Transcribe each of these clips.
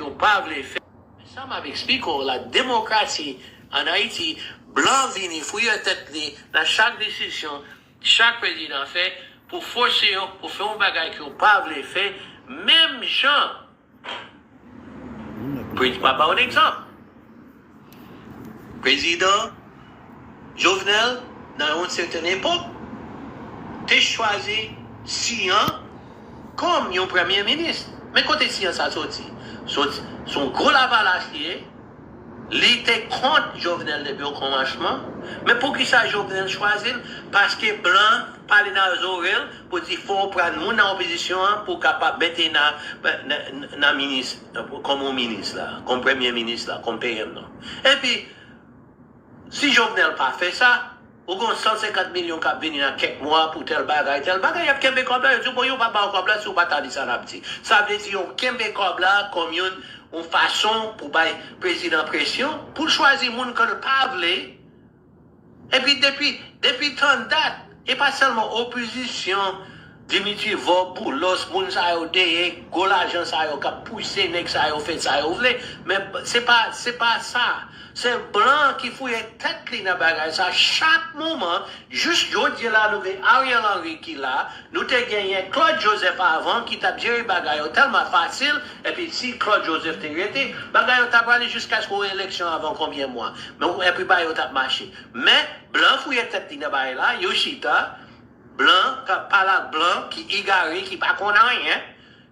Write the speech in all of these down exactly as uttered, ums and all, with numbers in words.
yo pa vle fè. Sa m ap eksplike w la, demokrasi ann Ayiti, blan vini fouye tèt li nan chak desizyon chak prezidan fè pou fòse yo pou fè yon bagay ke yo pa vle fè, menm jan. Pre- M ap ba w yon egzanp. Prezidan Jovenel, nan yon sèten epòk, te chwazi Siyan kòm yon premye minis. Men kote Siyan sa soti? Soti, se yon gwo Lavalas li ye. Li te kont Jovenel depi okòmansman. Men poukisa Jovenel chwazi l? Paske blan pale nan zòrèy l pou di fò w pran moun nan opozisyon an pou w kapab mete nan, nan, nan minis, kòm yon minis la, kòm premye minis la, kòm P M nan. Epi, si Jovenel pa fè sa, ou gon san senkant milyon k ap vini nan kèk mwa pou tèl bagay, tèl bagay, y ap kenbe kòb la, yo di, bon, yo pa ba w kòb la si w pa ta di sa n ap di. Sa vle di, yo kenbe kòb la kòm yon, yon fason pou bay prezidan presyon, pou l chwazi moun ke l pa vle. Epi depi, depi tan dat, e pa sèlman opozisyon, Dimitri Vorbe, Boulos, moun sa yo deye, gwo lajan sa yo k ap pouse nèg sa yo fè sa yo vle, men se pa, se pa sa. Se blan ki fouye tèt li nan bagay sa chak moman, jis jodi la nou gen Ariel Henry ki la, nou te genyen Claude Joseph avan ki t ap jere bagay yo tèlman fasil, epi si Claude Joseph te rete, bagay yo t ap ale jiskaske yon eleksyon avan konbyen mwa. Men, epi bagay yo t ap mache. Men, blan fouye tèt li nan bagay la, yo chita, blan k ap pale ak blan ki egare, ki pa konn anyen.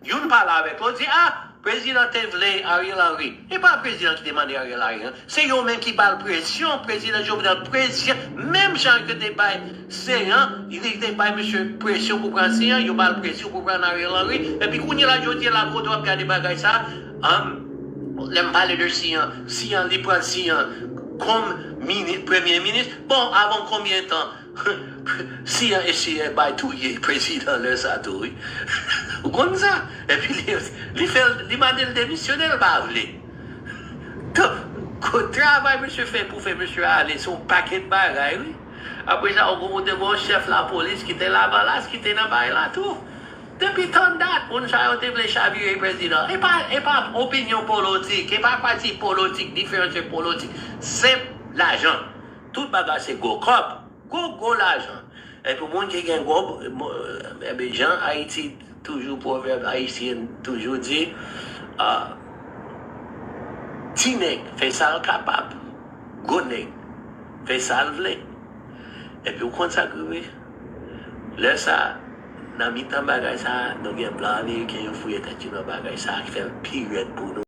Youn pale avèk lòt, di, a, prezidan te vle Ariel Henry. E pa prezidan ki te mande Ariel Henry, non. Se yo menm ki ba l presyon, prezidan Jovenel presyon, menm jan ke te bay Siyan, li te bay misye presyon pou pran Siyan, yo ba l presyon pou pran Ariel Henry. Epi kounye la, jodi a la, kote w ap gade bagay sa, an, lè m pale de Siyan, Siyan, li pran Siyan kòm mini-, premye minis. Bon, avan konbyen tan? Siyan eseye bay touye prezidan lè sa tou, wi. Ou konn sa? Epi li, li fè, li mande l demisyone, l pa vle. Donk, ko-, travay misye fè pou fè misye ale, se yon pakèt bagay, wi. Apre sa, ou gon, ou te gon chèf lapolis ki te Lavalas, ki te nan bagay la tou. Depi tan dat, moun sa yo te vle chavire prezidan. E pa, e pa opinyon politik, e pa pati politik, diferans politik. Se lajan. Tout bagay se gwo kòb. Gwo, gwo lajan. Epi moun ki gen gwo, mo-, enben, jan Ayiti toujou, pwovèb ayisyen toujou di, ah, ti nèg fè sa l kapab, gwo nèg fè sa l vle. Epi ou konn sa k rive? Lè sa, nan mitan bagay sa, nou gen blan ameriken yo fouye tèt yo nan bagay sa, ki fè l pi rèd pou nou.